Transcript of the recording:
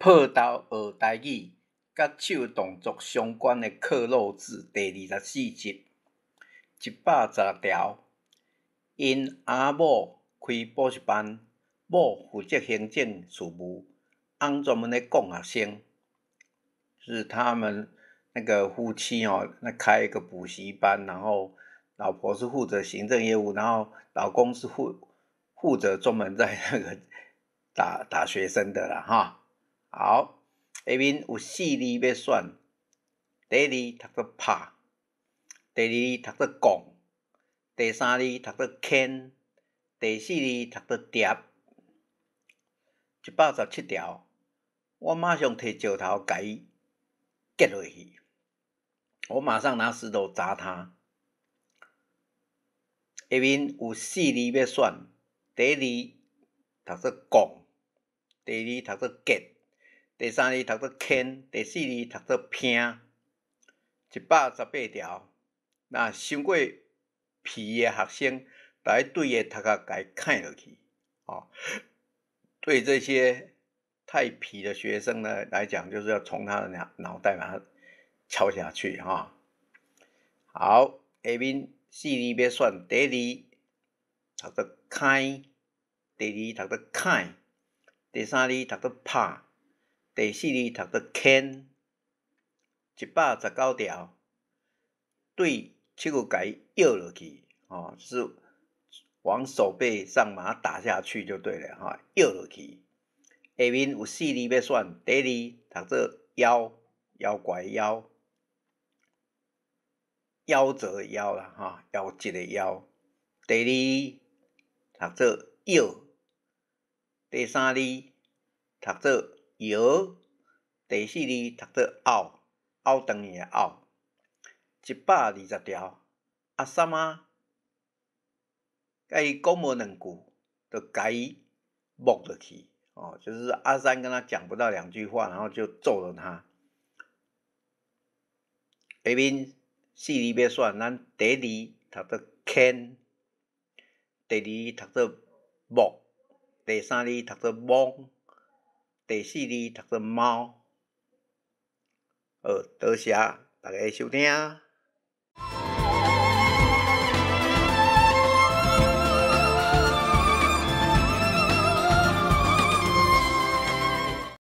破豆學台語，佮手動作相關的克漏字第二十四集，116條。𪜶翁某開補習班，某負責行政事務，翁專門咧管學生。就是他們那個夫妻哦，那開一個補習班，然後老婆是負責行政業務，然後老公是負責專門在那個打打學生的啦，哈。好，下面有四字欲選，第一字讀做拍，第二字讀做摃，第三字讀做牽，第四字讀做疊。117條，我馬上提石頭共伊擊落去，我馬上拿石頭砸他。下面有四字欲選，第一字讀做摃，第二字讀做結，第三字讀做牽，第四字讀做拼。118條，若傷過皮的學生，就愛對伊頭殼共伊砍落去。哦，對這些太皮的學生呢來講，就是要從他的腦袋把他敲下去哈。好，下面四字欲選，第一字讀做開，第二字讀做砍，第三字讀做拍，第四字讀做牽。119條，對手佫共伊趯落去，哦，就是往手背上把它打下去就對了，哈，趯落去。下面有四字欲選，第一字讀做夭，妖怪夭，夭折的夭啦，哈，夭折的夭。第二字讀做藥，第三字讀做搖，第四字讀做拗，拗長去的拗。120條，阿三仔共伊講無兩句，就共伊木落去。哦，就是阿三跟他講不到兩句話，然後就揍了他。下面四字欲選，咱第一字讀做牽，第二字讀做木，第三字讀做摸，第四字讀做貓。好，多謝大家收聽。